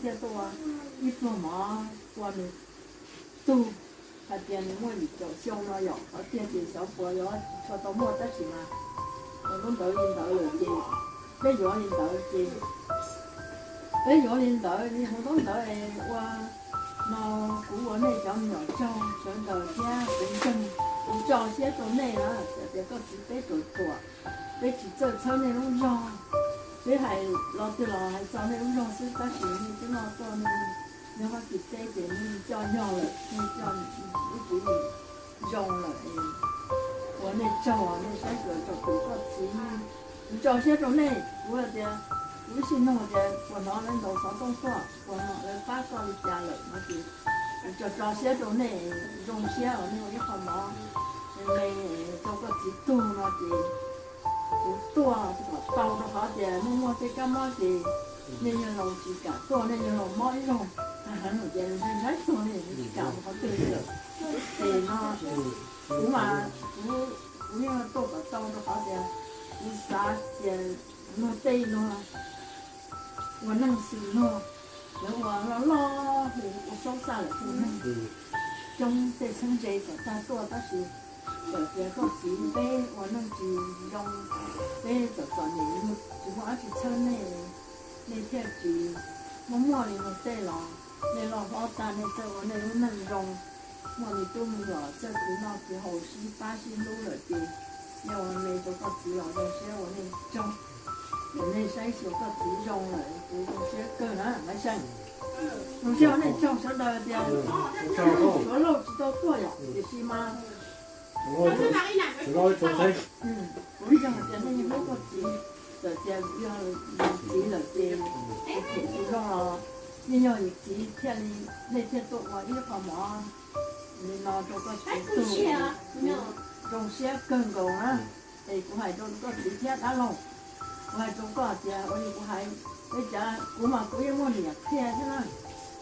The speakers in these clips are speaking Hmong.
thiaj tuaj ua ib pluag mov ua nws tug, hais tias nws muaj yim caum xyoo no yom, qhov tiag ces xyov puas yuav tsis tau muaj tab sis mas lub ntawd li ntawd lawm ces peb yuav li ntawd ces peb yuav li ntawd, li hauv lub ntawd es ua no kuv ua nej cov me nyuam tsaug sawv daws thiab kuv ntseeg, kuv tso siab rau nej na, txawm tias koj txiv peb ruam ruam, peb tsis txawj txhawb nej lub zog, peb hais los twg los hais txog nej lub zog xwb tab sis nej twb noj tuaj nej nyob Fab Kis teb ces nej coj yog lawm, nej coj ib kuv zoo lawm, ua nej tsaug, nej saib xyuas tau kuv koj txiv, kuv tso siab rau nej, kuv hais tias kuv ib sij nug tias puas hnov lawv ntaus xov tooj tuaj, puas hnov lawv pab koj li cas lawm no ces kuv tso tso siab rau nej, zoo siab uas nej ua ib qho mov me rau koj txiv tug no ces kuv tuaj kom tau rau qhov tias nej muaj tej kab mob ces nej yawg laus tsis kam tuaj, nej yawg laus mob ib zaug heev ces ntshai ntshai tuag li tsis kam mus qhov twg li lawm. Ces no kuv mas kuv yeej tuaj kom tau rau qhov tias kuv xav tias luag tej luag ua neej xwm luag, lawv ua loj loj hu ua saub xaj lawm hu neeg coob tej txheeb ze kom tag tuaj tab sis txawm tias koj txiv peb ua neej tsis zoo, peb txom txom nyem tsis muaj dab tsi txhawb nej, nej thiaj tsis muaj muaj li luag tej los nej loj hlob tag nej txawj ua nej lub neej zoo, muaj me tub me nyuam txawj khwv noj khwv haus sib pab sib hlub lawm ces nej ua me rau koj txiv los zoo siab ua nej tsaug. Ces nej saib xyuas koj txiv zoo lawm kuv zoo siab kawg na Maiv Xyeem. Zoo siab ua nej tsaug sawv daws tias suav lauj tsis tau tuaj yom tiam sis mas kuv ntseeg tias nej yeej hlub koj txiv, txawm tias yog txiv lawm ces tsis zoo los yeej yog yus txiv thiaj li nej thiaj tuaj ua ib qho mov li no rau koj txiv tug, zoo siab kawg nkaus na. Es kuv hais rau koj txiv thiab dab laug, kuv hais rau koj tias ua li kuv hais, peb cov kuv mas kuv yeej muaj niam qhia thiab na,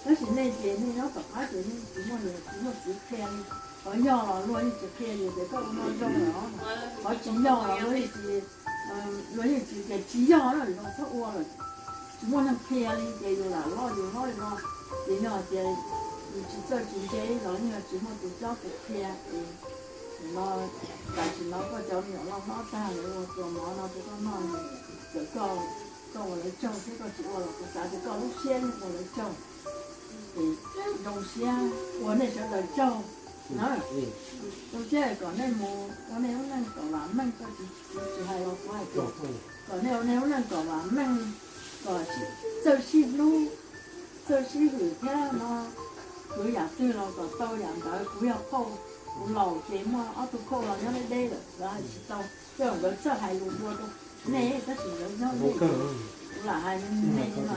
tab sis nej ces nej nyob tom qab ces nej tsis muaj niam tsis muaj txiv qhia li. Qhov yog los luag yeej tsis qhia yus tias koj ua no zoo lawm, qhov tsis yog los luag yeej tsis, luag yeej tsis tias tsis yog na, zoo txhob ua lawm. Tsis muaj neeg qhia li ces yus lam loj yus hlob li no, ces yog tias yus tsis txawj tsis ntse los yeej tsis muaj tus cob tus qhia es no, tam sim no koj cov me nyuam loj hlob tag lawv ua tus mov no rau koj noj, txawm koj, koj ua lawv tsaug thiab koj tsis ua los kuv xav tias koj lub siab yeej ua lawv tsaug. Ces zoo siab ua nej sawv daws tsaug na. Zoo siab kom nej mus ua nej lub neej kom vam meej, koj txiv tsis hais los kuv hais tias kom nej ua nej lub neej kom vam meej, kom txawj sib hlub, txawj sib hwm thiab no, khwv yam twg los kom tau yam ntawd. Kuv yog phauj, kuv laus ces muaj ob tug phauj los nyob deb deb lawm lawv hais tsis tau, tej zaum nkawd txawj hais lus dua rau nej tab sis nkawd nyob deb, kuv lam hais nej no,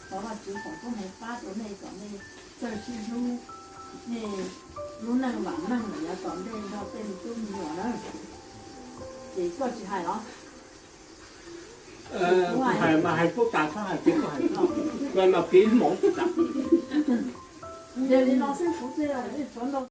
thov Vajtswv foom koob hmoov pab rau nej kom nej txawj sib hlub, nej lub neej vam meej lawm yav tom ntej nrog tej me tub me nyuam na. Ces koj tsis hais los? Kuv hais mas hais puab tas txhob hais ces koj hais, koj mas piv hmoov tas. Yog li no xwb kuv thiaj tshuav ntau